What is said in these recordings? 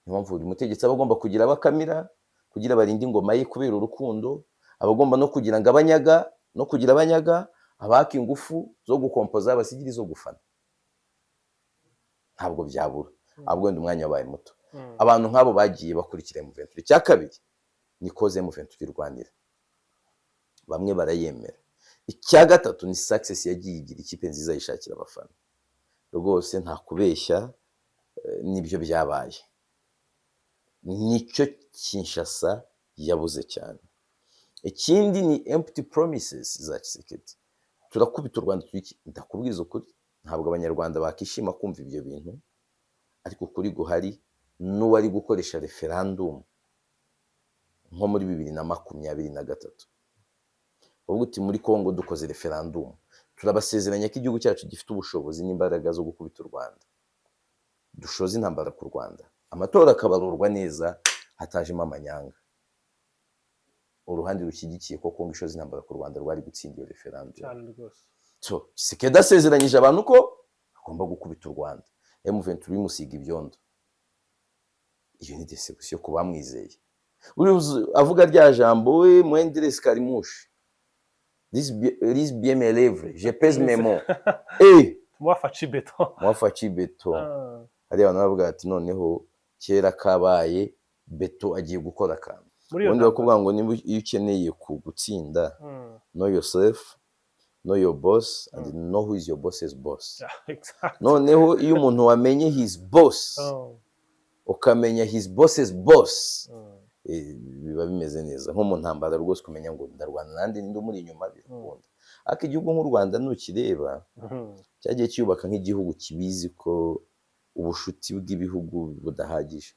Niyo mpamvu buri mutegetsi aba agomba kugira abakamira kugira barinde ingoma ye kubera urukundo, aba agomba no kugira ngo abanyaga no kugira abanyaga abaka ingufu zo gukompoza basigira izo gufana. Ntabwo byabura, ahubwo wenda umwanya wabaye muto. Abantu nk'abo bagiye bakurikira M23. Icya kabiri ni cause M23 irwanira, bamwe barayemera. Icya gatatu ni success yagiye igira, ikipe nziza yishakira abafana rwose, nta kubeshya, nibyo byabaye, nicyo Kinshasa yabuze cyane. Ikindi ni empty promises za Tshisekedi. Turakubita u Rwanda turiki, ndakubwiza ukuri, ntabwo Abanyarwanda bakishima kumva ibyo bintu, ariko ukuri guhari n'uwari gukoresha referendum nko muri 2023, uvuga uti muri Congo dukoze referendum, turabasezeranya ko igihugu cyacu gifite ubushobozi n'imbaraga zo gukubita u Rwanda, dushoze intambara ku Rwanda, amatora akabarurwa neza hatajemo amanyanga, uruhande rushyigikiye ko Congo ishoza intambara ku Rwanda rwari gutsinda iyo referendum. Cyane rwose. So Tshisekedi asezeranyije abantu ko agomba gukubita u Rwanda, M23 imusiga ibyondo. Iyo ni déception ku bamwizeye. Avuga rya jambo we moindre escarmouche, lise bien mes lèvres, je pèse mes mots, eh. Moi Fatshi Béton. Moi Fatshi Béton. Hariya abantu bavuga ati noneho kera kabaye, Béton agiye gukora akantu. Muri iyo Ubundi ntambara. Bakubwira ngo niba iyo ukeneye gutsinda, know yourself, know your boss and know who is your boss's boss. Yeah, exactly. Noneho iyo umuntu wamenye his boss, ukamenya his boss's boss, biba bimeze neza. Nko mu ntambara rwose, kumenya ngo ndarwana nande, ninde umuri inyuma, birakunda. Ariko igihugu nk'u Rwanda nukireba, cyagiye cyubaka nk'igihugu kibizi ko ubushuti bw'ibihugu budahagije.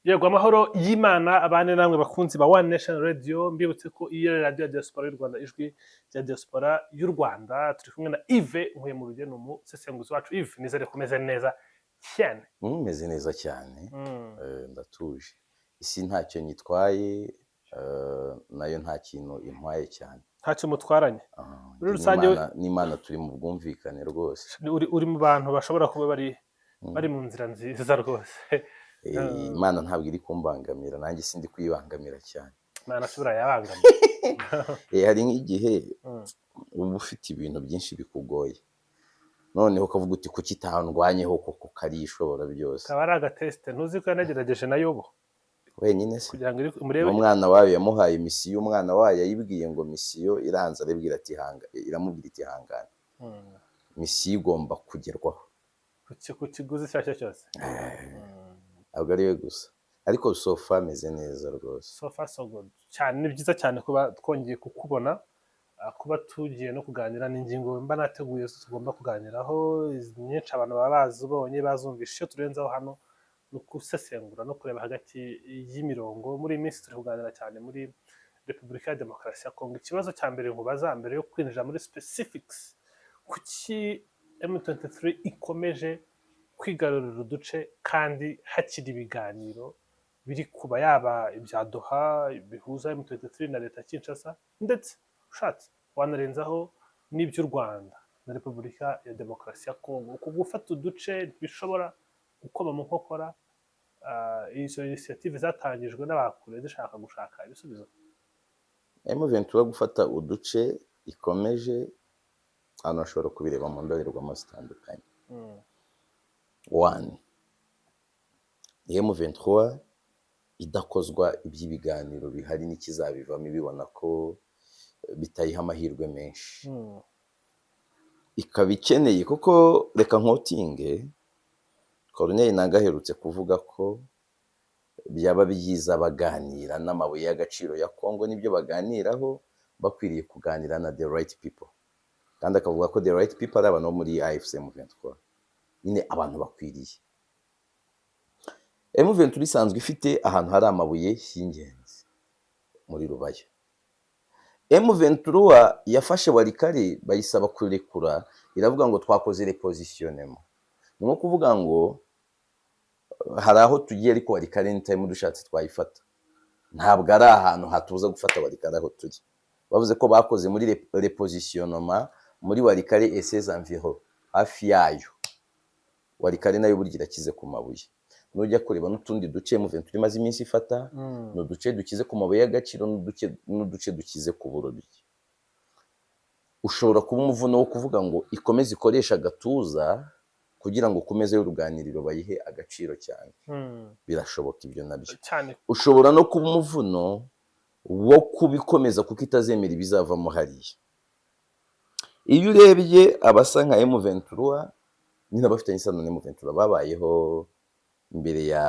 Yego, amahoro y'Imana abane namwe bakunzi ba One Nation Radio. Mbibutse ko iyi ari radiyo ya diaspora y'u Rwanda, ijwi rya diaspora y'u Rwanda. Turi kumwe na Yves Nkuye mu Rugendo, umusesenguzi wacu. Yves, nizere ko umeze neza cyane. Meze neza cyane. Ndatuje, isi ntacyo nyitwaye, nayo nta kintu intwaye cyane. Ntacyo mutwaranye. Ah, Muri njye rusange n'Imana turi mu bwumvikane rwose. Uri mu bantu bashobora kuba bari mu nzira nziza rwose. Imana ntabwo iri kumbangamira, nanjye sindi kuyibangamira cyane. Imana ashobora yabangamiye. Hari nk'igihe uba ufite ibintu byinshi bikugoye, noneho ukavuga uti kuki itandwanyeho koko kari ishobora byose? Kaba ari agatest. Ntuzi ko yanagerageje na Yobo? Wenyine se? Kugira ngo murebe. N'umwana wayo yamuhaye mission. Umwana wayo yayibwiye ngo mission iranze, arabwira ati hanga, iramubwira iti hangana, mission igomba kugerwaho. Ku kiguzi icyo ari cyo cyose. Ntabwo ari we gusa, ariko so far ameze neza rwose. So far so good cyane. Ni byiza cyane kuba twongeye kukubona, kuba tugiye no kuganira n'ingingo mba nateguye zo tugomba kuganiraho. Izi nyinshi abantu baba bazibonye, bazumvishe. Icyo turenzaho hano ni ugusesengura no kureba hagati y'imirongo. Muri iyi minsi turi kuganira cyane muri Repubulika ya Demokarasi ya Kongo. Ikibazo cya mbere nkubaza mbere yo kwinjira muri specifics: kuki M23 ikomeje kwigarurira uduce kandi hakiri ibiganiro biri kuba, yaba ibya Doha bihuza M23 na leta ya Kinshasa, ndetse ushatse wanarenzaho n'iby'u Rwanda na Repubulika ya Demokarasi ya Kongo? Uku gufata uduce bishobora gukoma mu nkokora izo initiative zatangijwe n'abakure zishaka gushaka ibisubizo? M23 gufata uduce ikomeje, hano bashobora kubireba mu ndorerwamo zitandukanye. One, ni M23 idakozwa iby'ibiganiro bihari n'ikizabivamo, ibibona ko bitayiha amahirwe menshi, ikaba ikeneye kuko, reka nquotinge Corneille Nangaa aherutse kuvuga ko byaba byiza baganira n'amabuye y'agaciro ya Congo n'ibyo baganiraho, bakwiriye kuganira na the right people, kandi akavuga ko the right people ari abantu bo muri AFC M23 nyine, abantu bakwiriye. M23 isanzwe ifite ahantu hari amabuye y'ingenzi muri Rubaya. M23 yafashe Walikale, bayisaba kurekura, iravuga ngo twakoze repositionnement. Ni nko kuvuga ngo hari aho tugiye, ariko Walikale anytime dushatse twayifata. Ntabwo ari ahantu hatuza gufata Walikale aho turi. Bavuze ko bakoze muri repositionnement muri Walikale et ses environs, hafi yayo. Walikale nayo burya irakize ku mabuye. Nujya kureba n'utundi duce M23 imaze iminsi ifata, ni uduce dukize ku mabuye y'agaciro n'uduce dukize ku burobyi. Ushobora kuba umuvuno wo kuvuga ngo ikomeze ikoreshe agatuza kugira ngo ku meza y'uruganiriro bayihe agaciro cyane. Birashoboka ibyo nabyo. Cyane. Ushobora no kuba umuvuno wo kubikomeza kuko itazemera ibizavamo hariya. Iyo urebye abasa nka M23 nyine, abafitanye isano na M23 babayeho mbere ya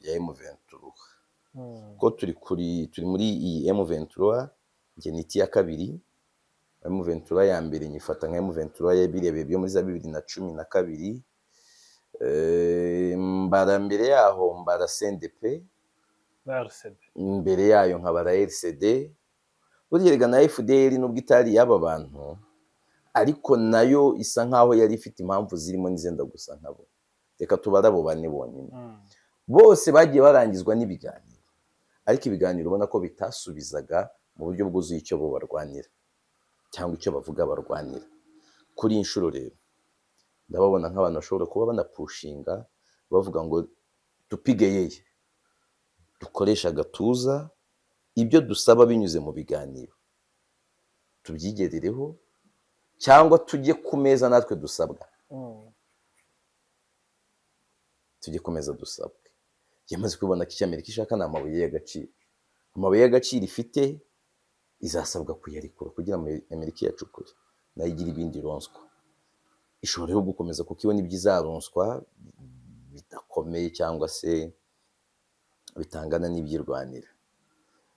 M23, ko turi muri iyi M23, njye niti ya kabiri. M23 ya mbere nyifata nka M23 ya birebeye byo muri za 2012. Mbara mbere yaho mbara CNDP, na RCD. Mbere yayo nkabara RCD. Burya erega na FDL, nubwo itari y'aba bantu, ariko nayo isa nkaho yari ifite impamvu zirimo n'izenda gusa nkabo. Reka tubare abo bane bonyine. Bose bagiye barangizwa n'ibiganiro, ariko ibiganiro ubona ko bitasubizaga mu buryo bwuzuye icyo bo barwanira cyangwa icyo bavuga barwanira. Kuri iyi nshuro rero ndababona nk'abantu bashobora kuba banapushinga bavuga ngo tupige yeye, dukoreshe agatuza, ibyo dusaba binyuze mu biganiro tubyigerereho, cyangwa tujye ku meza natwe dusabwa. Tujye ku meza dusabwe. Yamaze kubibona ko icyo Amerika ishaka ni amabuye y'agaciro. Amabuye y'agaciro ifite izasabwa kuyarekura kugira ngo Amerika iyacukure, nayo igire ibindi ironswa. Ishobora rero gukomeza kuko ibona ibyo izaronswa bidakomeye cyangwa se bitangana n'ibyirwanira.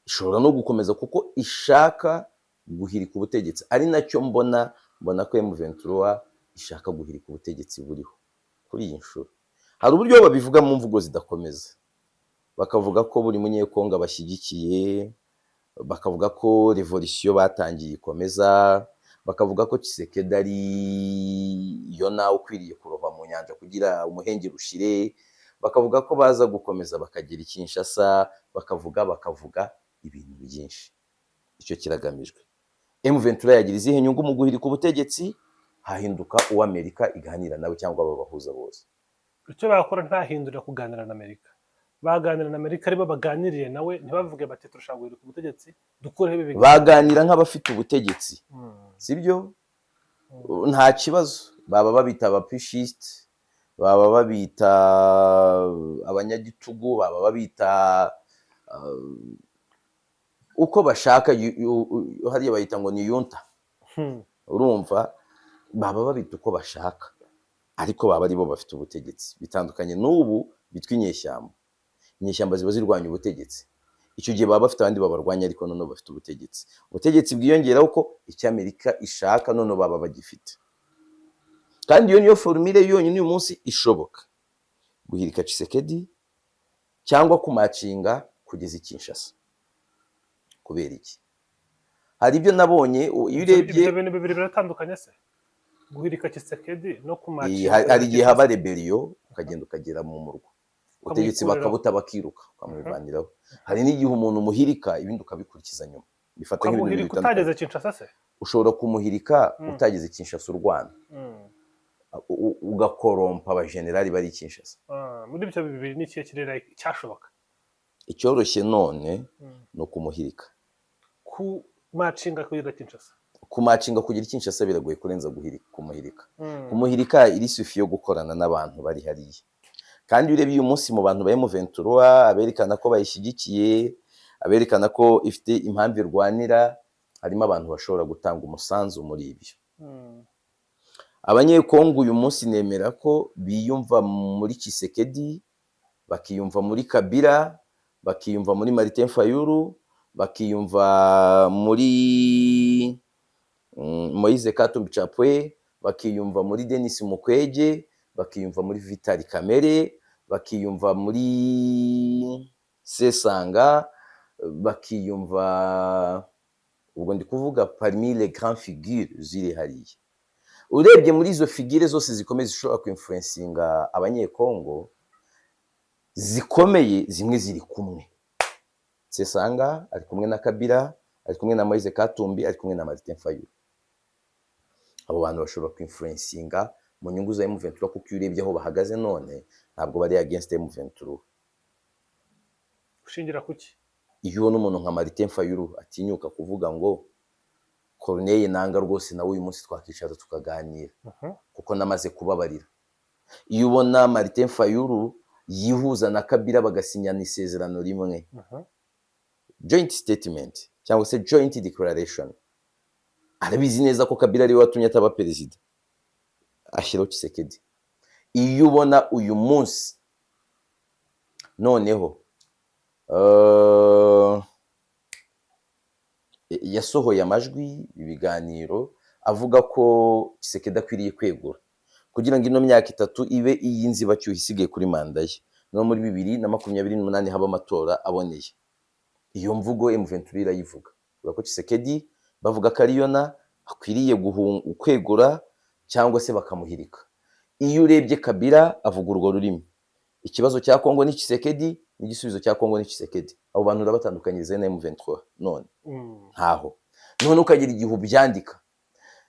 Ishobora no gukomeza kuko ishaka guhirika ubutegetsi, ari nacyo mbona ko M23 ishaka guhirika ubutegetsi buriho kuri iyi nshuro. Hari uburyo babivuga mu mvugo zidakomeza, bakavuga ko buri Munyekongo bashyigikiye, bakavuga ko revolution batangiye ikomeza, bakavuga ko Tshisekedi ari yo nawe ukwiriye kurohwa mu nyanja kugira umuhengeri ushire, bakavuga ko baza gukomeza bakagera i Kinshasa, bakavuga ibintu byinshi. Icyo kiragamijwe. M23 yagira izihe nyungu mu guhirika ubutegetsi, hahinduka uwo Amerika iganira nawe cyangwa babahuza bose? Icyo bakora ntahindurira kuganira na Amerika. Baganira na Amerika aribo baganiriye nawe, ntibavuge bati turashaka guhirika ubutegetsi, dukureho ibi biganiro. Baganira nk'abafite ubutegetsi, sibyo? Nta kibazo. Baba babita abaputschistes, baba babita abanyagitugu, baba babita uko bashaka. Hariya bayita ngo ni junta. Urumva, baba babita uko bashaka, ariko baba aribo bafite ubutegetsi. Bitandukanye n'ubu bitwa inyeshyamba. Inyeshyamba ziba zirwanya ubutegetsi. Icyo gihe baba bafite abandi babarwanya, ariko noneho bafite ubutegetsi. Ubutegetsi bwiyongeraho ko icyo Amerika ishaka noneho baba bagifite. Kandi iyo niyo formule yonyine uyu munsi ishoboka: guhirika Tshisekedi cyangwa kumacinga kugeza i Kinshasa. Kubera iki? Hari ibyo nabonye iyo urebye. Ibyo bintu bibiri biratandukanye se, guhirika Tshisekedi no kumacinga? Hari igihe haba rébellion, ukagenda ukagera mu murwa, ubutegetsi Ukamwikuriraho. bakabuta, bakiruka, ukamwivaniraho. Hari n'igihe umuntu umuhirika, ibindi ukabikurikiza nyuma. Bifata nk'ibintu bibiri Ukamuhirika bitandukanye. utageze Kinshasa se? Ushobora kumuhirika utageze Kinshasa urwana, ugakorompa abajenerali bari i Kinshasa. Ah, muri ibyo bibiri ni ikihe kiri like cyashoboka? Icyoroshye none ni ukumuhirika. Kumacinga kugeza Kinshasa? Kumacinga kugira i Kinshasa biragoye kurenza guhirika, kumuhirika. Kumuhirika iri suffit yo gukorana n'abantu bari hariya. Kandi iyo urebye uyu munsi mu bantu ba M23, aberekana ko bayishyigikiye, aberekana ko ifite impamvu irwanira, harimo abantu bashobora gutanga umusanzu muri ibyo. Abanyekongo uyu munsi nemera ko biyumva muri Tshisekedi, bakiyumva muri Kabila, bakiyumva muri Martin Fayulu, bakiyumva muri Moise Katumbi Chapwe, bakiyumva muri Denis Mukwege, bakiyumva muri Vital Kamerhe. Bakiyumva muri Sesanga, bakiyumva, ubwo ndi kuvuga parmi les grandes figures ziri hariya. Urebye muri izo figure zose zikomeye zishobora kwinfluencinga Abanyekongo zikomeye, zimwe ziri kumwe. Sesanga ari kumwe na Kabila, ari kumwe na Moise Katumbi, ari kumwe na Martin Fayulu. Abo bantu bashobora kwinfluencinga mu nyungu za M23, kuko iyo urebye aho bahagaze none, ntabwo bari against M23. Ushingira kuki? Iyo ubona umuntu nka Martin Fayulu atinyuka kuvuga ngo "Corneille Nanga rwose nawe uyu munsi twakicara tukaganira kuko namaze kubabarira", iyo ubona Martin Fayulu yihuza na Kabila bagasinyana isezerano rimwe, joint statement cyangwa se joint declaration, arabizi neza ko Kabila ariwe watumye ataba perezida, ashyiraho Tshisekedi. Iyo ubona uyu munsi noneho yasohoye amajwi, ibiganiro, avuga ko Tshisekedi akwiriye kwegura kugira ngo ino myaka 3 ibe iy'inzibacyuho isigaye kuri manda ye, no muri 2028 haba amatora aboneye. Iyo mvugo M23 irayivuga, ivuga ko Tshisekedi, bavuga ko ariyona akwiriye kwegura cyangwa se bakamuhirika. Iyo urebye Kabila avuga urwo rurimi, ikibazo cya Kongo ni Tshisekedi n'igisubizo cya Kongo ni Tshisekedi. Abo bantu urabatandukanyiriza na M23 none? Ntaho. None ukagira igihe ubyandika,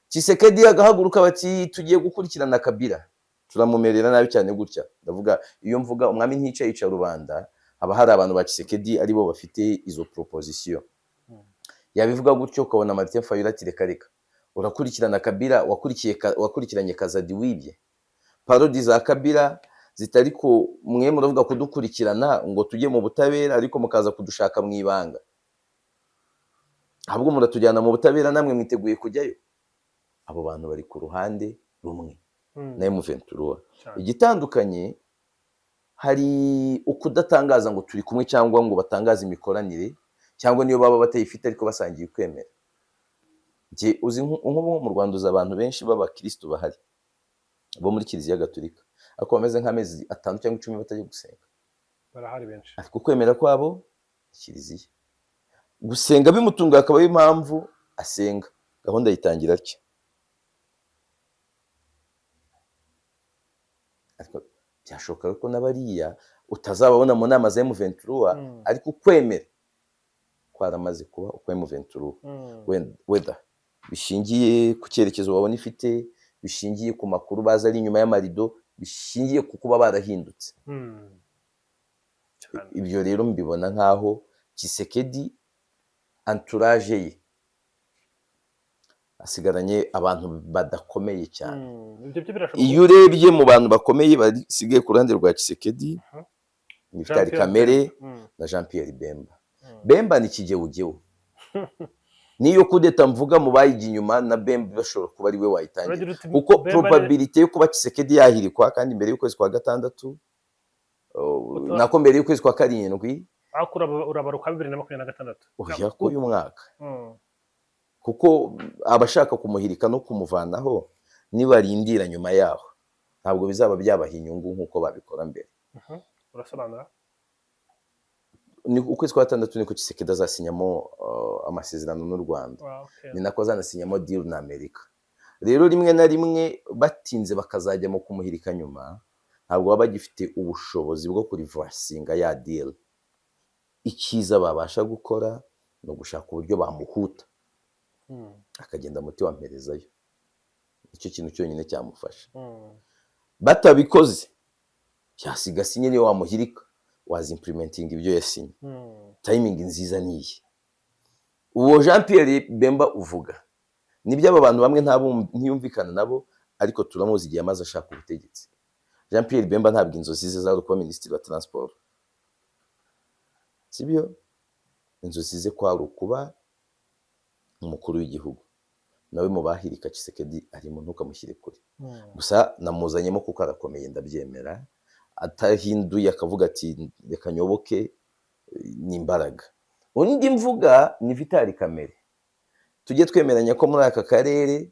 Tshisekedi agahaguruka bati "Tugiye gukurikirana Kabila, turamumerera nabi cyane gutya." Ndavuga, iyo mvuga umwami ntica yica rubanda, haba hari abantu ba Tshisekedi aribo bafite izo proposition. Yabivuga gutyo, ukabona Martin Fayulu ati "Reka reka, urakurikirana Kabila, wakurikiye wakurikiranye Kazadi wibye parodi za Kabila zitari ko mwe muravuga kudukurikirana ngo tujye mu butabera, ariko mukaza kudushaka mu ibanga, ahubwo muratujyana mu butabera namwe mwiteguye kujyayo." Abo bantu bari ku ruhande rumwe na M23. Igitandukanye, hari ukudatangaza ngo turi kumwe, cyangwa ngo batangaze imikoranire, cyangwa niyo baba batayifite ariko basangiye ukwemera. Njye uzi nk'ubu mu Rwanda uzi abantu benshi b'abakirisitu bahari bo muri Kiliziya Gatolika, ariko bameze nk'amezi 5 cyangwa 10 batajya gusenga. Barahari benshi. Ariko ukwemera kwabo kiliziya, gusenga bimutunga, akaba ariyo impamvu asenga, gahunda yitangira atya. Ariko byashoboka ko n'abariya utazababona mu nama za M23, ariko ukwemera kwaramaze kuba uko M23, whether bishingiye ku cyerekezo babona ifite, bishingiye ku makuru bazi ari inyuma y'amarido, bishingiye ku kuba barahindutse. Ibyo rero mbibona nk'aho Tshisekedi, entourage ye, asigaranye abantu badakomeye cyane. Ibyo byo birashoboka. Iyo urebye mu bantu bakomeye basigaye ku ruhande rwa Tshisekedi, ni Jean Vital Pierre Kamerhe na Jean Pierre Bemba. Bemba ni kigewugewu, niyo kudeta mvuga mu bayijya inyuma na Bemba bashobora kuba ari we wayitangira, Uragira uti kuko Bemba probabilité yo kuba Tshisekedi yahirikwa kandi mbere y'ukwezi kwa gatandatu, nako mbere y'ukwezi kwa karindwi. Ariko urabaruka 2026? Oya, ko uyu mwaka, kuko abashaka kumuhirika no kumuvanaho nibarindira nyuma yaho, ntabwo bizaba byabaha inyungu nk'uko babikora mbere. Urasobanura? Ni ukwezi kwa gatandatu niko Tshisekedi azasinyamo amasezerano n'u Rwanda. Ni nako azanasinyamo deal na Amerika. Rero rimwe na rimwe batinze bakazajya mu kumuhirika nyuma, ntabwo baba bagifite ubushobozi bwo kureversinga ya deal. Icyiza babasha gukora ni ugushaka uburyo bamuhuta akagenda muti wamperezayo, nicyo kintu cyonyine cyamufasha. Batabikoze, byasiga asinye, niyo wamuhirika wazimplementinga ibyo yasinye. Timing nziza niyi. Uwo Jean Pierre Bemba uvuga, nibyo, aba bantu bamwe ntiyumvikana nabo, ariko turamuzi igihe amaze ashaka ubutegetsi. Jean Pierre Bemba ntabwo inzozi ze zari kuba minisitiri wa transport, sibyo? Inzozi ze kwari ukuba umukuru w'igihugu. Nawe mu bahirika Tshisekedi arimo, ntukamushyire kure. Gusa namuzanyemo kuko arakomeye, ndabyemera. Atahinduye akavuga ati "Reka nyoboke", ni imbaraga. Undi mvuga ni Vital Kamerhe. Tujye twemeranya ko muri aka karere,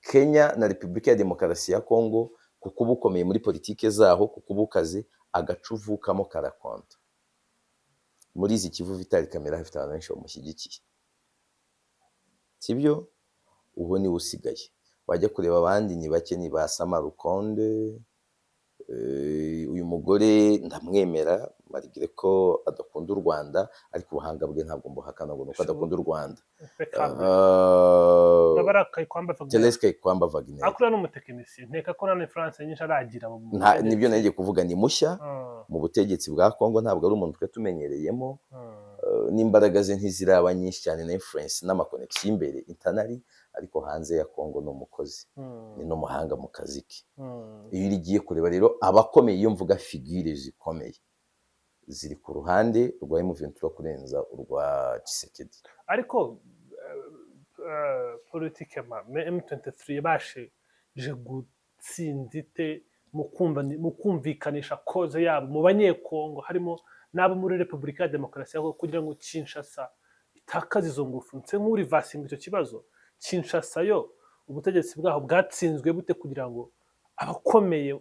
Kenya na Repubulika ya Demokarasi ya Kongo, Kuko uba ukomeye muri politike zaho, kuko uba ukaze, agace uvukamo karakonta. Muri izi Kivu, Vital Kamerhe afite abantu benshi bamushyigikiye, sibyo? Ubu niwe usigaye. Wajya kureba abandi ni bake, ni ba Sama Lukonde. Uyu mugore ndamwemera malgré ko adakunda u Rwanda, ariko ubuhanga bwe ntabwo mbuhakana ngo nuko adakunda u Rwanda. Impeccable. Ndabara Kayikwamba Wagner. Thérèse Kayikwamba Wagner. Ariko uriya ni umutekinisiye, nkeka ko nta influence nyinshi aragira mu Nta, nibyo nagiye kuvuga, ni mushya mu butegetsi bwa Congo, ntabwo ari umuntu twe tumenyereyemo. N'imbaraga ze ntiziraba nyinshi cyane, na influence n'ama connexion imbere internally, ariko hanze ya Congo ni umukozi, ni n'umuhanga mu kazi ke. Iyo ugiye kureba rero abakomeye, iyo mvuga figure zikomeye, ziri ku ruhande rwa M23 kurenza urwa Tshisekedi. Ariko politike ma M23 yabashije gutsinda ite mu kumvikanisha cause yabo mu Banyekongo, harimo n'abo muri Repubulika ya Demokarasi ya Kongo, kugira ngo Kinshasa itakaze izo ngufu? Nse nk'urivasinga icyo kibazo, Kinshasa yo ubutegetsi bwaho bwatsinzwe bute kugira ngo abakomeye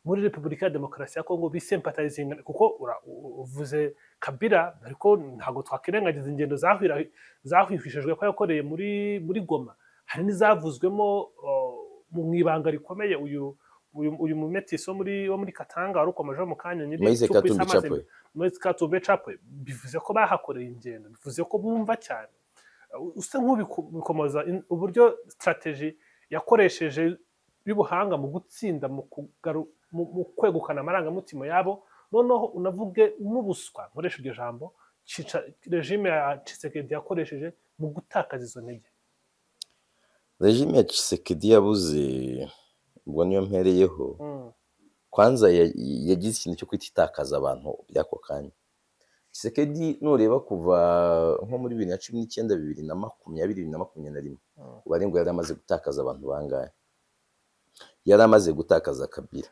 muri Repubulika ya Demokarasi ya Kongo bisympathizinga? Kuko uvuze Kabila, ariko ntabwo twakwirengagiza ingendo zahwihwishijwe ko yakoreye muri Goma. Hari n'izavuzwemo mu ibanga rikomeye uyu mumetisi wo muri Katanga wari ukomejeho mu kanya, nyiri Moise Tukwisa Katumbi Mazembe. Chapwe. Moise Katumbi Chapwe. Bivuze ko bahakoreye ingendo, bivuze ko bumva cyane. Usa nk'ubikomoza uburyo strategy yakoresheje y'ubuhanga mu gutsinda, mu kwegukana amarangamutima yabo, noneho unavuge n'ubuswa, nkoresha iryo jambo, régime ya Tshisekedi yakoresheje mu gutakaza izo ntege. Régime ya Tshisekedi yabuze, ubwo niyo mpereyeho. Kwanza yagize ikintu cyo kwita itakaza abantu by'ako kanya. Tshisekedi nureba kuva nko muri 2019, 2020, 2021, ubare ngo yari amaze gutakaza abantu bangahe? Yari amaze gutakaza Kabila,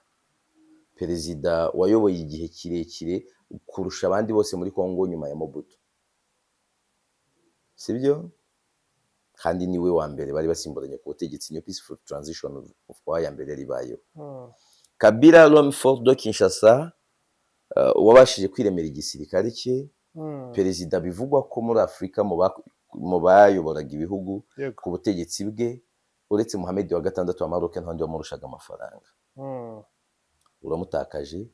perezida wayoboye igihe kirekire kurusha abandi bose muri Congo nyuma ya Mobutu, sibyo? Kandi niwe wa mbere bari basimburanye ku butegetsi, niyo peaceful transition of power ya mbere yari ibayeho. Kabila, l'homme fort de Kinshasa, wabashije kwiremera igisirikare cye, perezida bivugwa ko muri Afurika mu bayoboraga ibihugu ku butegetsi bwe, uretse Mohamed wa gatandatu wa Maroc, nta wundi wamurushaga amafaranga. Uramutakaje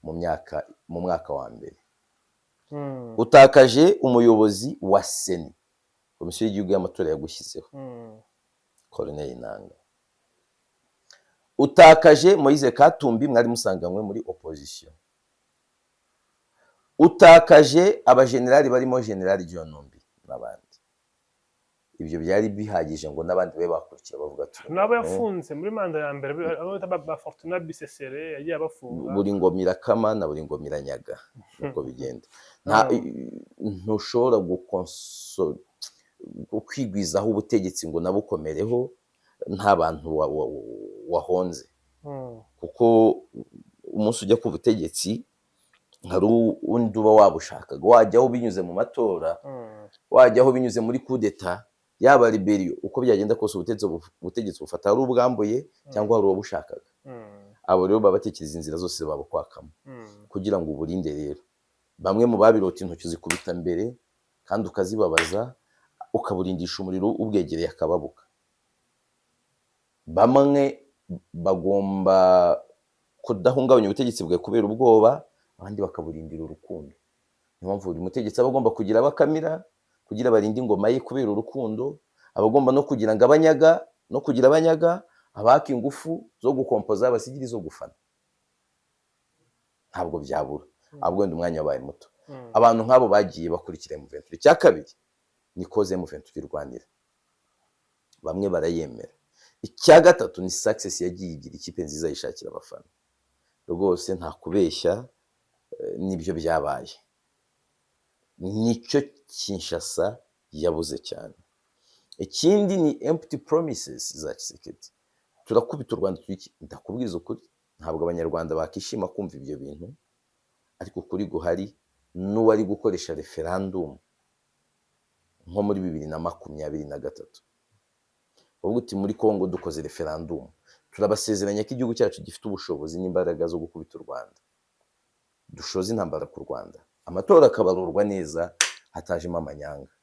mu mwaka wa mbere. Utakaje umuyobozi wa CENI, Komisiyo y'Igihugu y'Amatora yagushyizeho, Corneille Nanga. Utakaje Moise Katumbi mwari musanganywe muri opposition. Utakaje abajenerali barimo General John Numbi n'abandi. Ibyo byari bihagije ngo n'abandi babe bakurikira bavuga ati Nabo yafunze muri manda ya mbere, abo bita ba Fortuna Bisesere, yagiye abafunga. Buri ngoma irakama na buri ngoma iranyaga, nuko bigenda. Nta ntushobora kwigwizaho ubutegetsi ngo nabukomereho nta bantu wahonze, kuko umunsi ujya ku butegetsi hari undi uba wabushakaga. Wajyaho binyuze mu matora, wajyaho binyuze muri kudeta, yaba rébellion, uko byagenda kose ubutegetsi bufata hari ubwambuye cyangwa hari uwabushakaga. Abo rero baba batekereza inzira zose babukwakamo kugira ngo uburinde. Rero bamwe mu babirota intoki zikubita mbere kandi ukazibabaza, ukaburindisha umuriro ubwegereye akababuka. Bamwe bagomba kudahungabanya ubutegetsi bwawe kubera ubwoba, abandi bakaburindira urukundo. Niyo mpamvu buri mutegetsi aba agomba kugira abakamira kugira barinde ingoma ye kubera urukundo, aba agomba no kugira ngo abanyaga no kugira abanyaga abaka ingufu zo gukompoza, basigira izo gufana. Ntabwo byabura, ahubwo wenda umwanya wabaye muto. Abantu nk'abo bagiye bakurikira M23. Icya kabiri ni cause M23 irwanira, bamwe barayemera. Icya gatatu ni success yagiye igira, ikipe nziza yishakira abafana. Rwose nta kubeshya, nibyo byabaye, nicyo Kinshasa yabuze cyane. Ikindi ni empty promises za Tshisekedi. Turakubita u Rwanda turiki, ndakubwiza ukuri, ntabwo Abanyarwanda bakishima kumva ibyo bintu, ariko ukuri guhari n'uwari gukoresha referendum nko muri 2023, uvuga uti muri Congo dukoze referendum. Turabasezeranya ko igihugu cyacu gifite ubushobozi n'imbaraga zo gukubita u Rwanda, dushoze intambara ku Rwanda, amatora akabarurwa neza hatajemo amanyanga.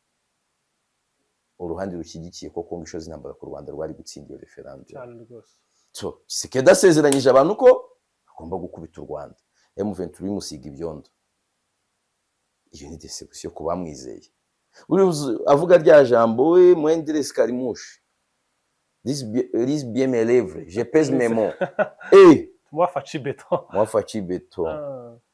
Uruhande rushyigikiye ko Kongo ishoza intambara ku Rwanda rwari gutsinda iyo referendum. Cyane rwose. So Tshisekedi asezeranyije abantu ko agomba gukubita u Rwanda, M23 imusiga ibyondo. Iyo ni déception ku bamwizeye. Avuga rya jambo we, "Moindre escarmouche, lise bien mes lèvres, je pèse mes mots", eh. Moi, Fatshi Béton. Moi, Fatshi Béton.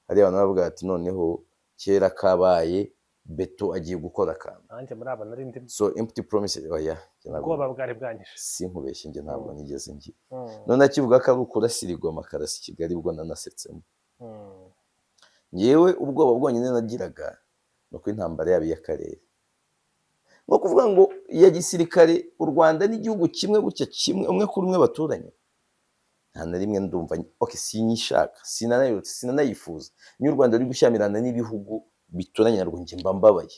Hariya abantu bavuga ati: "Noneho kera kabaye, Béton agiye gukora akantu." Nanjye muri aba nari ndimo. So empty promises, oya, njye ntabwo. Ubwoba bwari bwanyishe. Sinkubeshye, njye ntabwo nigeze ngira. None akivuga ko ari ukurasira i Goma akarasa i Kigali, ubwo nanasetsemo. Ngewe ubwoba bwonyine nagiraga ni uko intambara yaba iy'akarere, ni ukuvuga ngo iya gisirikare. U Rwanda n'igihugu kimwe gutya, kimwe, umwe kuri umwe baturanye, nta na rimwe ndumva, okay, sinyishaka, sinanayifuza. Niyo u Rwanda ruri gushyamirana n'ibihugu bituranye narwo, njye mba mbabaye,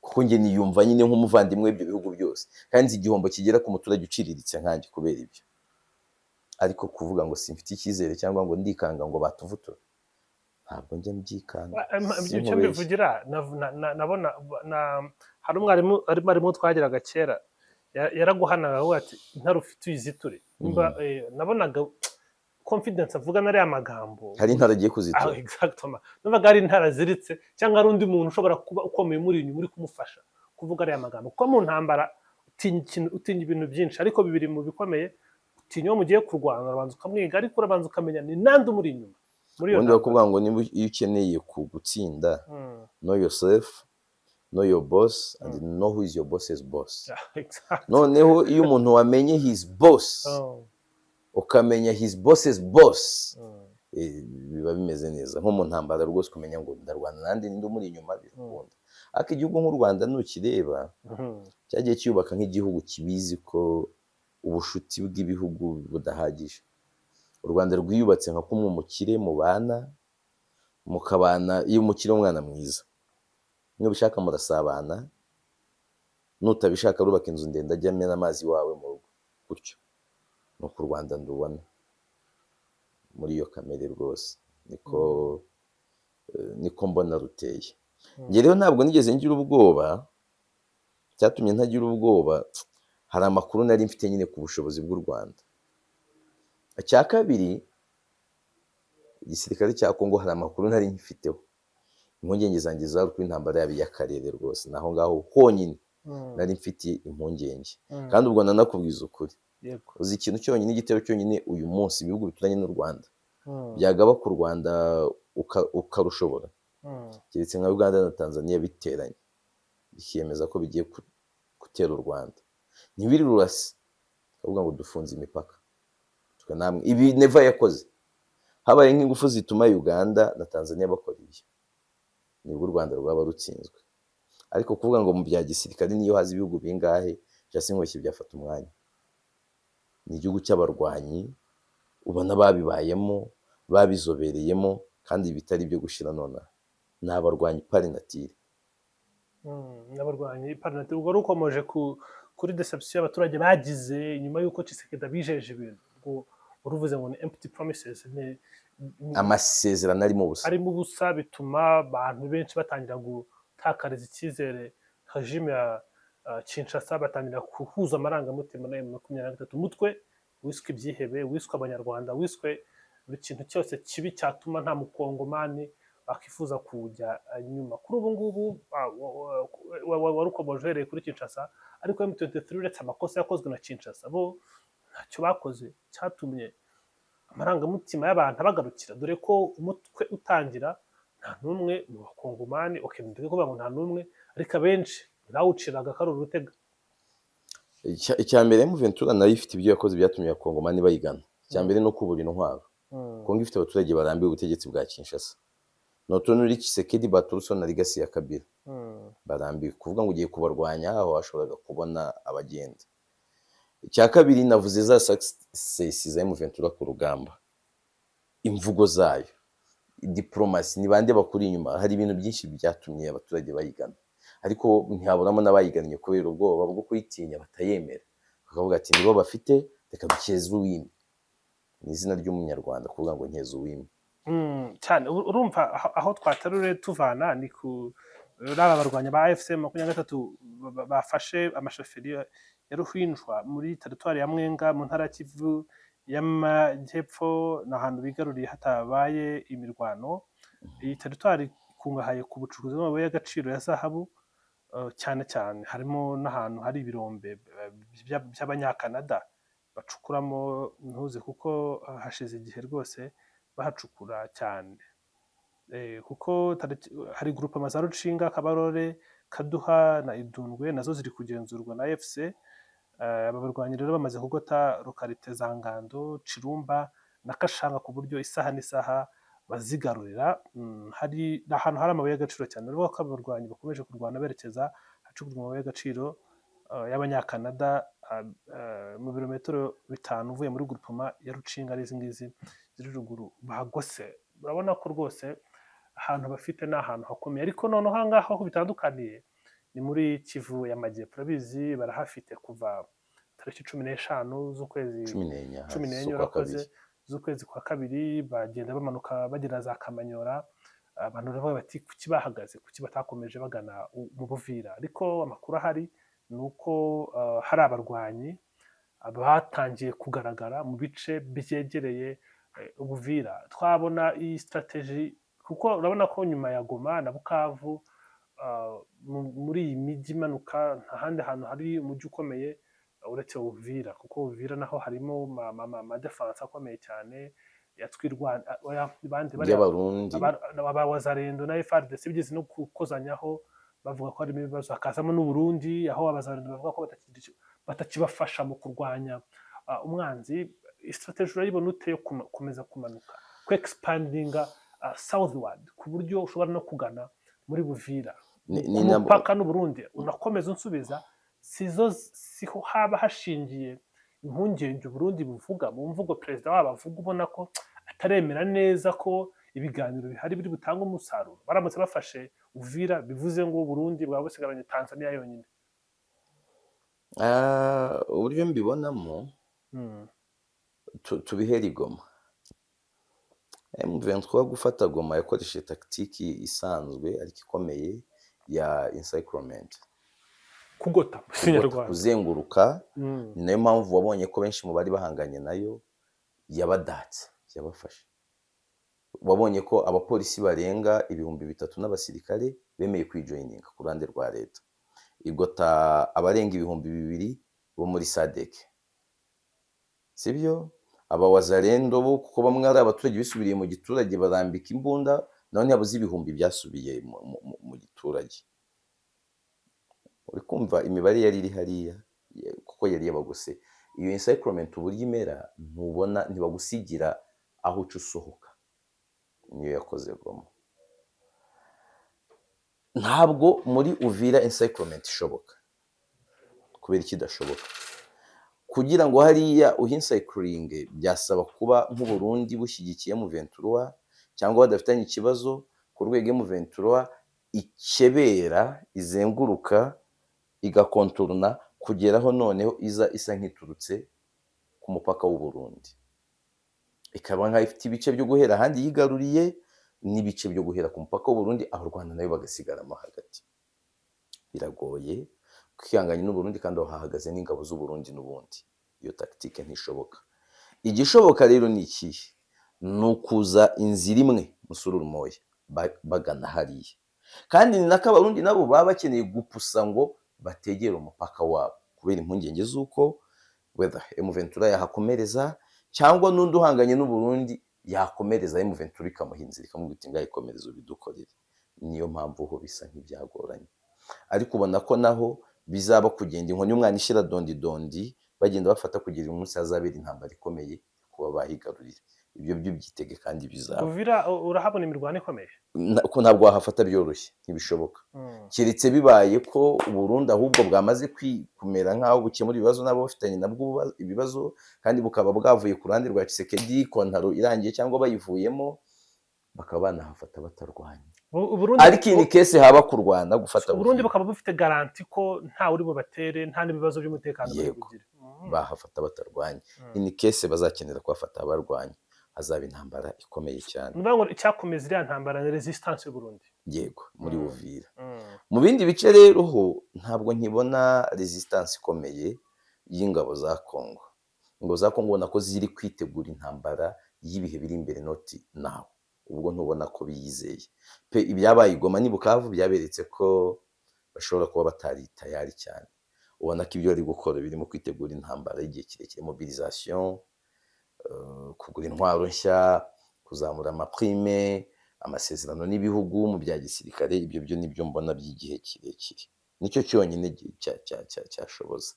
kuko njye niyumva nyine nk'umuvandimwe w'ibyo bihugu byose, kandi nzi igihombo kigera ku muturage uciriritse nkanjye kubera ibyo. Ariko kuvuga ngo simfite icyizere cyangwa ngo ndikanga ngo batuvutura, ntabwo njya mbyikanga. Icyo Sinkubeshye. mbivugira, nabona hari umwarimu, arimo twageraga kera, yaraguhanaga avuga ati: "Intare ufite uyiziture." Nimba nabonaga confidence avuga n'ariya magambo. Hari intare agiye kuzitura. Exactement, numvaga ari intare aziritse cyangwa ari undi muntu ushobora kuba ukomeye umuri inyuma uri kumufasha kuvuga ariya magambo, kuko mu ntambara utinya ikintu, utinya ibintu byinshi, ariko bibiri mu bikomeye utinya uwo mugiye kurwana, urabanza ukamwiga, ariko urabanza ukamenya ni nande umuri inyuma muri iyo Ubundi ntambara. bakubwira ngo niba iyo ukeneye gutsinda, know yourself, know your boss and know who is your boss's boss. Noneho iyo umuntu wamenye his boss, ukamenya his boss's boss, biba bimeze neza. Nko mu ntambara rwose, kumenya ngo ndarwana nande, ninde umuri inyuma, birakunda. Ariko igihugu nk'u Rwanda nukireba, cyagiye cyubaka nk'igihugu kibizi ko ubushuti bw'ibihugu budahagije. U Rwanda rwiyubatse nka kumwe umukire mubana, mukabana. Iyo umukire umwana mwiza, niba ubishaka murasabana, nutabishaka rubaka inzu ndende ajya amena amazi iwawe mu rugo gutyo. Ni uko u Rwanda ndubona muri iyo kamere rwose, niko niko mbona ruteye. Njye rero ntabwo nigeze ngira ubwoba. Icyatumye ntagira ubwoba, hari amakuru nari mfite nyine ku bushobozi bw'u Rwanda. Icya kabiri, igisirikare cya Kongo hari amakuru nari nkifiteho. Impungenge zanjye zari uko intambara yaba iy'akarere rwose, naho ngaho honyine nari mfitiye impungenge. Kandi ubwo nanakubwiza ukuri, uzi ikintu cyonyine, igitero cyonyine uyu munsi ibihugu bituranye n'u Rwanda byagaba ku Rwanda ukarushobora, keretse nka Uganda na Tanzania biteranye bikiyemeza ko bigiye gutera u Rwanda, ntibiri rurase, bakavuga ngo dufunze imipaka twe namwe. Ibi Neva yakoze, habaye nk'ingufu zituma Uganda na Tanzania bakora ibyo, nibwo u Rwanda rwaba rutsinzwe. Ariko kuvuga ngo mu bya gisirikare, niyo haza ibihugu bingahe, Just nkoshye byafata umwanya. Ni igihugu cy'abarwanyi, ubona babibayemo, babizobereyemo, kandi bitari ibyo gushira nonaha. Ni abarwanyi par nature. N'abarwanyi par nature. Ubwo rukomoje kuri déception y'abaturage bagize nyuma y'uko Tshisekedi abijeje ibintu, ubwo uruvuze ngo ni empty promises, Amasezerano arimo ubusa. Arimo ubusa, bituma abantu benshi batangira gutakariza icyizere regime ya Kinshasa, batangira guhuza amarangamutima na M23, umutwe wiswe ibyihebe, wiswe Abanyarwanda, wiswe buri kintu cyose kibi cyatuma nta mukongomani wakwifuza kujya nyuma. Kuri ubu ngubu warukomoje uhereye kuri Kinshasa, ariko M23, uretse amakosa yakozwe na Kinshasa, bo ntacyo bakoze cyatumye amarangamutima y'abantu abagarukira, dore ko umutwe utangira nta n'umwe mu bakongomani, okay, ndeke kuvuga ngo nta n'umwe, ariko abenshi ntibawuciraga ko ari urutega. Icya mbere, M23 nayo ifite ibyo yakoze byatumye Abakongomani bayigana. Icya mbere ni ukubura intwaro. Kongo ifite abaturage barambiwe ubutegetsi bwa Kinshasa, not only Tshisekedi but also na legacy ya Kabila. Barambiwe. Kuvuga ngo ugiye kubarwanya, aho washoboraga kubona abagenda. Icya kabiri, navuze za success za M23 ku rugamba, imvugo zayo, diplomasi, ni bande bakuri inyuma. Hari ibintu byinshi byatumye abaturage bayigana, ariko ntihaburamo n'abayigannye kubera ubwoba bwo kuyitinya, batayemera, bakavuga ati: "Nibo bafite Reka dukeze uwimye, ni izina ry'Umunyarwanda kuvuga ngo nkeze uwimye. Cyane. Urumva aho twaterure tuvana ni ku aba barwanya ba AFC 23 bafashe amasheferi ya Ruhinjwa muri teritwari ya Mwenga mu ntara ya Kivu y'Amajyepfo. Ni ahantu bigaruriye hatabaye imirwano. Iyi teritwari ikungahaye ku bucukuzi bw'amabuye y'agaciro ya zahabu, cyane cyane harimo n'ahantu hari ibirombe by'Abanyakanada bacukuramo ntuzi, kuko hashize igihe rwose bahacukura cyane. Kuko hari groupement za Rucinga, Kabarore, Kaduha na Idundwe, nazo ziri kugenzurwa na AFC. Aba barwanyi rero bamaze kugota localité za Ngando, Cirumba na Kashanga, ku buryo isaha n'isaha bazigarurira. Hari ni ahantu hari amabuye y'agaciro cyane. Urabona ko aba barwanyi bakomeje kurwana berekeza ahacukurwa amabuye y'agaciro y'Abanyakanada, mu birometero 5 uvuye muri groupement ya Rucinga, ari izi ngizi ziri ruguru bagose. Urabona ko rwose ahantu bafite ni ahantu hakomeye. Ariko noneho aha ngaha aho bitandukaniye ni muri Kivu y'Amajyepfo. Urabizi, barahafite kuva tariki 15 z'ukwezi 14 14 z'ukwa urakoze kabiri. Z'ukwezi kwa kabiri, bagenda bamanuka bagera za Kamanyora. Abantu baravuga bati: "Kuki bahagaze? Kuki batakomeje bagana mu Buvira?" Ariko amakuru ahari ni uko hari abarwanyi batangiye kugaragara mu bice byegereye Ubuvira. Twabona iyi strategy, kuko urabona ko nyuma ya Goma na Bukavu, muri iyi mijyi imanuka, nta handi hantu hari umujyi ukomeye uretse Uvira, kuko Uvira naho harimo ma défense akomeye cyane ya Twirwana, oya, bandi bariya by'Abarundi. Aba Wazalendo na FARDC bigeze no gukozanyaho, bavuga ko harimo ibibazo. Hakazamo n'Uburundi, aho Abazalendo bavuga ko batakibafasha mu kurwanya umwanzi. Strategy urayibona ute yo gukomeza kumanuka, ku expandinga southward, ku buryo ushobora no kugana muri Buvira, Ni- ku ni mupaka n'Uburundi? Unakomeza unsubiza, sizo siho haba hashingiye impungenge Uburundi buvuga mu mvugo perezida wabo avuga, ubona ko ataremera neza ko ibiganiro bihari biri butange umusaruro? Baramutse bafashe Uvira, bivuze ngo Uburundi bwaba busigaranye Tanzania yonyine. Uburyo mbibonamo, tubihere i Goma. M23 gufata Goma yakoresheje tactique isanzwe ariko ikomeye ya encirclement. Kugota mu Kinyarwanda. Kuzenguruka. Ni nayo mpamvu wabonye ko benshi mu bari bahanganye nayo yabadatse, yabafashe. Wabonye ko abapolisi barenga 3000 n'abasirikare bemeye kwijoininga ku ruhande rwa leta, igota abarenga 2000 bo muri SADC, sibyo? Aba Wazalendo bo, kuko bamwe ari abaturage bisubiriye mu giturage barambika imbunda, naho ntihabuze ibihumbi byasubiye mu giturage. Uri kumva imibare yari iri hariya, kuko yari yabagose. Iyo encirclement uburyo imera, ntubona, ntibagusigira aho uca usohoka. Niyo yakoze Goma. Ntabwo muri Uvira encirclement ishoboka. Kubera iki idashoboka? Kugira ngo hariya uhi-encirclinge byasaba kuba nk'Uburundi bushyigikiye M23 cyangwa badafitanye ikibazo, ku rwego M23 ikebera, izenguruka, igacontourna kugeraho noneho iza isa nk'iturutse ku mupaka w'u Burundi, ikaba nk'aho ifite ibice byo guhera ahandi yigaruriye n'ibice byo guhera ku mupaka w'u Burundi, aho u Rwanda nayo bagasigaramo hagati. Biragoye kwihanganya n'u Burundi, kandi aho hahagaze n'ingabo z'u Burundi n'ubundi. Iyo tactique ntishoboka. Igishoboka rero ni ikihe? Ni ukuza inzira imwe, musururu moya, bagana hariya. Kandi ni nako Abarundi nabo baba bakeneye gupusa ngo bategere umupaka wabo, kubera impungenge z'uko whether M23 yahakomereza cyangwa n'undi uhanganye n'u Burundi yakomereza, M23 ikamuha inzira, ikamubwira iti: "Ngaho ikomereza ubidukorere." Niyo mpamvu ho bisa nk'ibyagoranye, ariko ubona ko naho bizaba kugenda inkoni y'umwana ishira dondi dondi, bagenda bafata kugera uyu munsi hazabera intambara ikomeye kuba bahigarurira. Ibyo byo byitege kandi bizaba. Uvira urahabona imirwano ikomeye? Ko ntabwo wahafata byoroshye, ntibishoboka, keretse bibaye ko Uburundi ahubwo bwamaze kumera nk'aho bukemura ibibazo n'abo bafitanye nabwo ibibazo, kandi bukaba bwavuye ku ruhande rwa Tshisekedi, kontaro irangiye cyangwa bayivuyemo, bakaba banahafata batarwanya. Uburundi Ariko iyi ni case haba kurwana gufata Uburundi Uvira. bukaba bufite garantie ko nta uri bubatere, nta n'ibibazo by'umutekano bari Yego. bugire. Bahafata batarwanya. In case bazakenera kuhafata barwanya, hazaba intambara ikomeye cyane. Ni ukuvuga ngo icyakomeza iriya ntambara ni resistance y'u Burundi. Yego, muri Uvira. Mu bindi bice rero ho ntabwo nkibona resistance ikomeye y'ingabo za Congo. Ingabo za Congo ubona ko ziri kwitegura intambara y'ibihe biri imbere, not now. Ubwo ntubona ko biyizeye pe? Ibyabaye i Goma n'i Bukavu byaberetse ko bashobora kuba batari tayari cyane. Ubona ko ibyo bari gukora birimo kwitegura intambara y'igihe kirekire: mobilisation, kugura intwaro nshya, kuzamura ama prime, amasezerano n'ibihugu mu bya gisirikare. Ibyo byo nibyo mbona by'igihe kirekire, nicyo cyonyine cyashoboza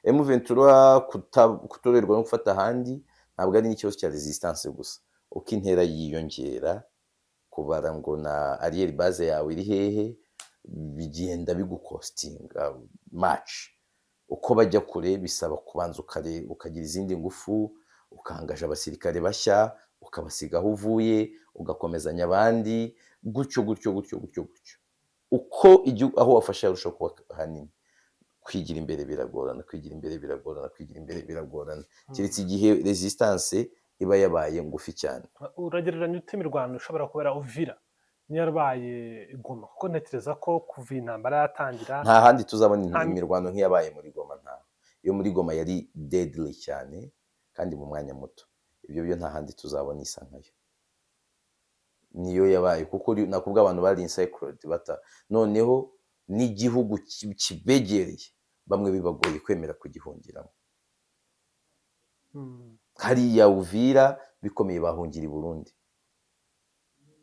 M23 kutorerwa no gufata ahandi. Ntabwo ari n'ikibazo cya resistance gusa. Uko intera yiyongera, kubara ngo na arrière base yawe iri hehe bigenda bigucostinga much. Uko bajya kure, bisaba kubanza ukagira izindi ngufu, ukangaje abasirikare bashya, ukabasiga aho uvuye, ugakomezanya abandi, gutyo gutyo gutyo gutyo gutyo. Uko igihugu aho wafashe harushaho kuba hanini, kwigira imbere biragorana, kwigira imbere biragorana, kwigira imbere biragorana, keretse igihe resistance iba yabaye ngufi cyane. Uragereranya ute imirwano ishobora kubera Uvira niyo yabaye Goma? Kuko ntekereza ko kuva iyi ntambara yatangira Nta handi tuzabona imirwano nk'iyabaye muri Goma. Nta iyo muri Goma yari deadly cyane kandi mu mwanya muto. Ibyo byo nta handi tuzabona isa nkayo niyo yabaye, kuko nakubwo abantu bari encircled bata noneho n'igihugu kibegereye, bamwe bibagoye kwemera kugihungiramo. Hariya Uvira bikomeye bahungira i Burundi.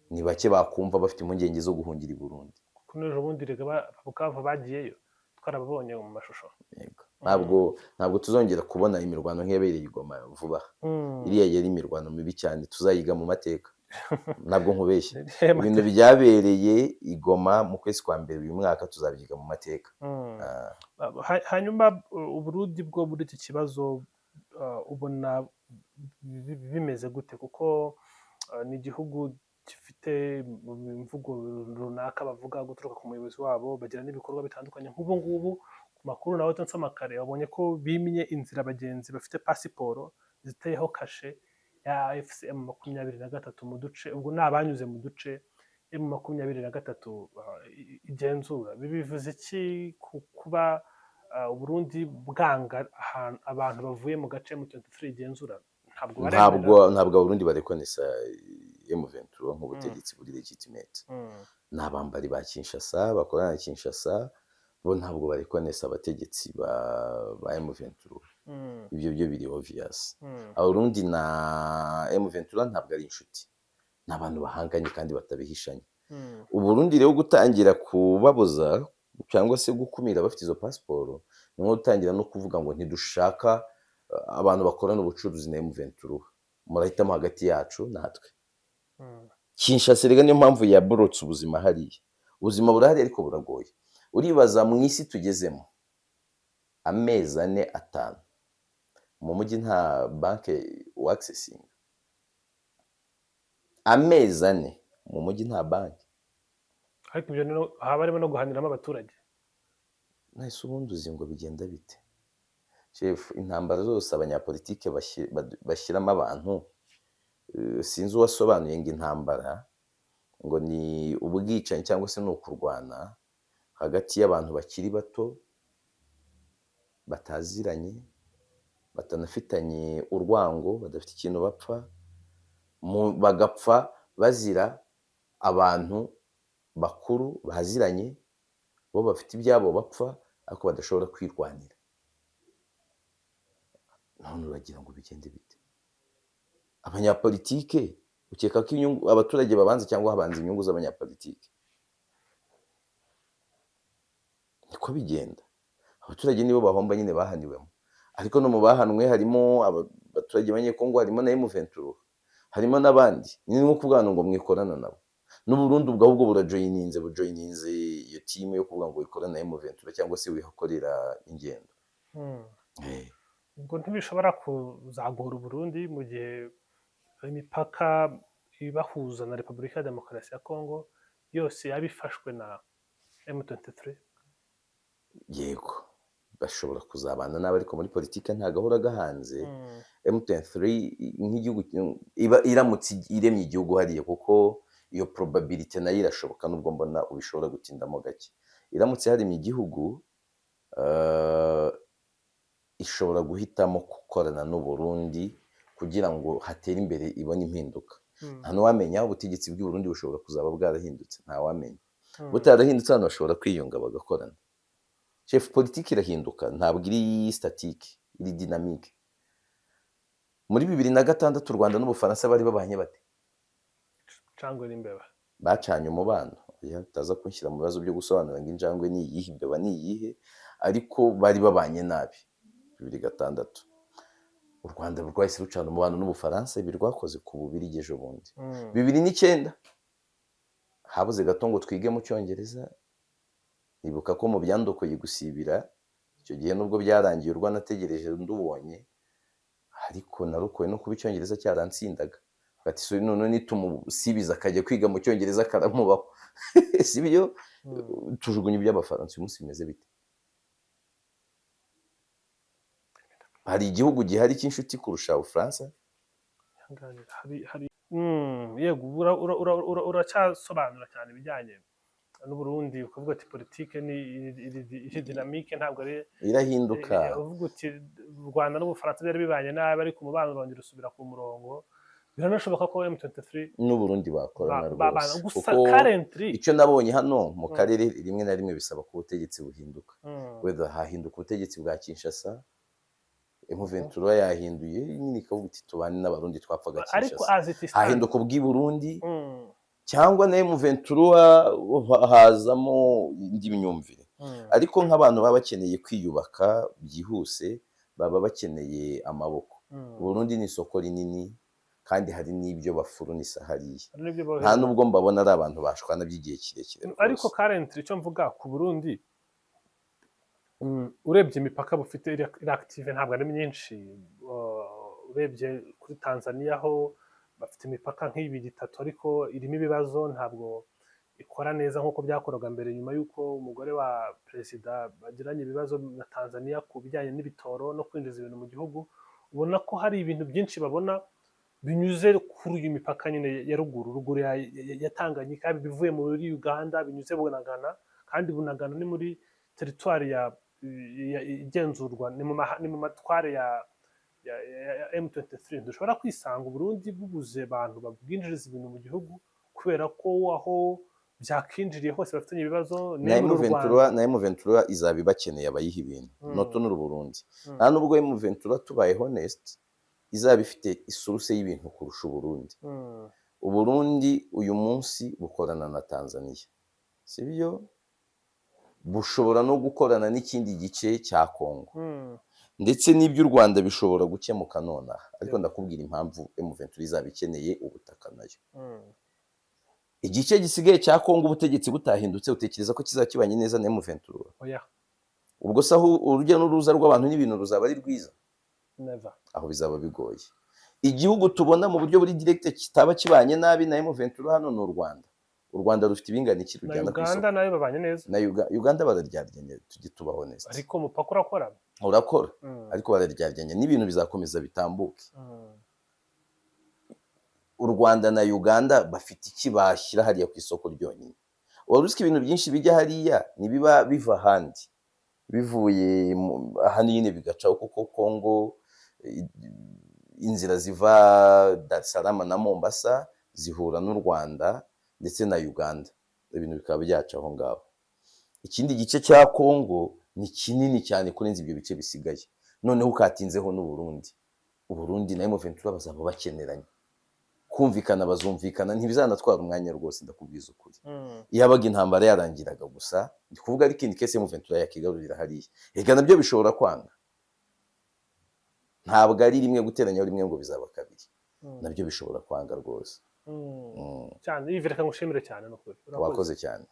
Ni bake bakumva bafite impungenge zo guhungira i Burundi. Kuko n'ejo bundi rega Bukavu bagiyeyo, twarababonye mu mashusho. Yego. Ntabwo tuzongera kubona imirwano nk'iyabereye i Goma vuba aha. Iriya yari imirwano mibi cyane, tuzayiga mu mateka. Ntabwo nkubeshya, ibintu byabereye i Goma mu kwezi kwa mbere uyu mwaka tuzabyiga mu mateka. Ah. Hanyuma Uburundi bwo muri iki kibazo ubona bimeze gute? Kuko ni igihugu gifite imvugo runaka bavuga guturuka ku muyobozi wabo, bagira n'ibikorwa bitandukanye. Nk'ubu ngubu ku makuru nawe nsoma kare, wabonye ko bimye inzira abagenzi bafite pasiporo ziteyeho kashe ya AFC M 23 mu duce, ubwo ni abanyuze mu duce M 23 igenzura. Ibi bivuze iki ku kuba Uburundi bwanga ahantu abantu bavuye mu gace M23 igenzura? Ntabwo baremera. Ntabwo Abarundi barekonesa M23 nk'ubutegetsi buri legitimate. Ni abambari ba Kinshasa, bakorana na Kinshasa. Bo ntabwo barekonesa abategetsi ba M23. Ibyo byo biri obvious. Abarundi na M23 ntabwo ari inshuti, ni abantu bahanganye kandi batabihishanye. Uburundi rero gutangira kubabuza cyangwa se gukumira abafite izo pasiporo ni nko gutangira no kuvuga ngo ntidushaka abantu bakorana ubucuruzi na M23, murahitamo hagati yacu natwe. Kinshasa rega niyo mpamvu yaborotse ubuzima hariya. Ubuzima burahari ariko buragoye. Uribaza mu isi tugezemo, amezi 4, 5 mu mujyi nta banki waccessinga, amezi 4 mu mujyi nta banki. Ariko ibyo haba harimo no guhaniramo abaturage. Nahise ubundi uzi ngo bigenda bite, chef? Intambara zose abanyapolitike bashyiramo abantu, sinzi uwasobanuye ngo intambara ngo ni ubwicanyi cyangwa se ni ukurwana hagati y'abantu bakiri bato, bataziranye, batanafitanye urwango, badafite ikintu bapfa, bagapfa bazira abantu bakuru baziranye, bo bafite ibyabo bapfa ariko badashobora kwirwanira. None uragira ngo bigende bite? Abanyapolitike ukeka ko inyungu abaturage babanza cyangwa habanza inyungu z'abanyapolitike? Niko bigenda. Abaturage nibo bahomba nyine, bahaniwemo. Ariko no mu bahanwe harimo abaturage b'Abanyekongo, harimo na M23, harimo n'abandi. Ni nko kuvuga ngo mwikorana nabo. N'Uburundi ubwo ahubwo burajoyininze, bujoyininze iyo team yo kuvuga ngo wikorana na M23 cyangwa se wihakorera ingendo. Ubwo ntibishobora kuzagora Uburundi mu gihe imipaka ibahuza na Repubulika ya Demokarasi ya Kongo yose yaba ifashwe na M23? Yego. Bashobora kuzabana nabi, ariko muri politiki nta gahora gahanze. M23 nk'igihugu iba iramutse iremye igihugu hariya, kuko iyo probability nayo irashoboka, nubwo mbona ubishobora gutindamo gake, iramutse haremye igihugu, ishobora guhitamo gukorana n'u Burundi kugira ngo hatere imbere, ibone impinduka. Nta n'uwamenya, ubutegetsi bw'u Burundi bushobora kuzaba bwarahindutse, ntawamenya. Butarahindutse, abantu bashobora kwiyunga bagakorana. Chef, politiki irahinduka, ntabwo iri statique, iri dynamique. Muri 2006 u Rwanda n'Ubufaransa bari babanye bate? Cangwe n'imbeba. Bacanye umubano. Oya, utaza kunshyira mu bibazo byo gusobanura ngo injangwe ni iyihe, imbeba ni iyihe, ariko bari babanye nabi 2006. U Rwanda rwahise rucana umubano n'Ubufaransa, ibi rwakoze ku Bubirigi ejo bundi. 2009 habuze gato ngo twige mu Cyongereza. Ibuka ko mu byandokoye gusibira icyo gihe, nubwo byarangiye urwo nategereje ndubonye, ariko narokowe no kuba Icyongereza cyaransindaga. Ati: "So none nitumusibiza akajya kwiga mu Cyongereza karamubaho, si byo?" Tujugunya iby'Abafaransa. Uyu munsi bimeze bite? Hari igihugu gihari cy'inshuti kurusha Ubufaransa? Ihanganira. Hari, yego, uracyasobanura cyane ibijyanye n'Uburundi, ukavuga ati politike ni iri dynamique, ntabwo ari Irahinduka. Uvuga uti u Rwanda n'Ubufaransa byari bibanye nabi, ariko umubano urongera usubira ku murongo. Biranashoboka ko M23 n'Uburundi bakorana babana rwose, gusa kuko currently icyo nabonye hano mu karere, rimwe na rimwe bisaba ko ubutegetsi buhinduka. Whether hahinduka ubutegetsi bwa Kinshasa, M23 yahinduye nyine ikavuga iti tubane n'Abarundi twapfaga ariko Kinshasa, as it stands hahinduka ubw'i Burundi cyangwa na M23 hazamo indi myumvire. Ariko nk'abantu baba bakeneye kwiyubaka byihuse, baba bakeneye amaboko. Burundi ni isoko rinini, kandi hari n'ibyo bafurunisa hariya. Hari n'ibyo Nta bohereza. nubwo mbabona ari abantu bashwana by'igihe kirekire Ariko rwose. currently icyo mvuga ku Burundi, urebye imipaka bufite iri active ntabwo ari myinshi. Urebye kuri Tanzania ho bafite imipaka nk'ibiri, itatu, ariko irimo ibibazo, ntabwo ikora neza nk'uko byakoraga mbere, nyuma y'uko umugore wa perezida bagiranye ibibazo na Tanzania ku bijyanye n'ibitoro no kwinjiza ibintu mu gihugu. Ubona ko hari ibintu byinshi babona binyuze kuri uyu mipaka nyine ya ruguru, ruguru ya Tanganyika, bivuye muri Uganda binyuze Bunagana, kandi Bunagana ni muri teritwari ya igenzurwa, ni mu matware ya M23. Dushobora kwisanga Uburundi bubuze abantu babwinjiriza ibintu mu gihugu, kubera ko aho byakinjiriye hose bafitanye ibibazo Na ni muri u M23 Rwanda. Na M23 izaba ibakeneye abayiha ibintu, not n'u Burundi. Nta nubwo M23, tubaye honest, izaba ifite i source y'ibintu kurusha Uburundi. Uburundi uyu munsi bukorana na Tanzania, sibyo? Bushobora no gukorana n'ikindi gice cya Congo, ndetse n'iby'u Rwanda bishobora gukemuka nonaha. Ariko ndakubwira impamvu M23 izaba ikeneye ubutaka nayo. Igice gisigaye cya Congo, ubutegetsi butahindutse, utekereza ko kizaba kibanye neza na M23? Oya. Ubwo se aho urujya n'uruza rw'abantu n'ibintu ruzaba ari rwiza? Never. Aho bizaba bigoye. Igihugu tubona mu buryo buri direct kitaba kibanye nabi na M23 hano ni u Rwanda. U Rwanda rufite ibingana iki Na rujyana ku isoko? Uganda nayo babanye neza. Na Uganda bararyaryanye, tujye tubaho neza. Ariko umupaka urakora. Urakora, ariko bararyaryanye n'ibintu bizakomeza bitambuke. U Rwanda na Uganda bafite iki bashyira hariya ku isoko ryonyine? Wari uzi ko ibintu byinshi bijya hariya ntibiba biva ahandi, bivuye ahandi nyine bigacaho, kuko Congo inzira ziva Dar es Salaam na Mombasa zihura n'u Rwanda ndetse na Uganda, ibintu bikaba byaca aho ngaho. Ikindi gice cya Congo ni kinini cyane kurenza ibyo bice bisigaye. Noneho ukatinzeho n'u Burundi. Uburundi na M23 bazaba bakeneranye, kumvikana bazumvikana, ntibizanatwara umwanya rwose, ndakubwiza ukuri. Yabaga intambara yarangiraga gusa, ndi kuvuga, ariko in case M23 yakigarurira hariya, ega nabyo bishobora kwanga. Ntabwo ari rimwe guteranyaho rimwe ngo bizaba kabiri. Nabyo bishobora kwanga rwose. Cyane Yves, reka ngushimire cyane nukuri. Urakoze. Wakoze cyane.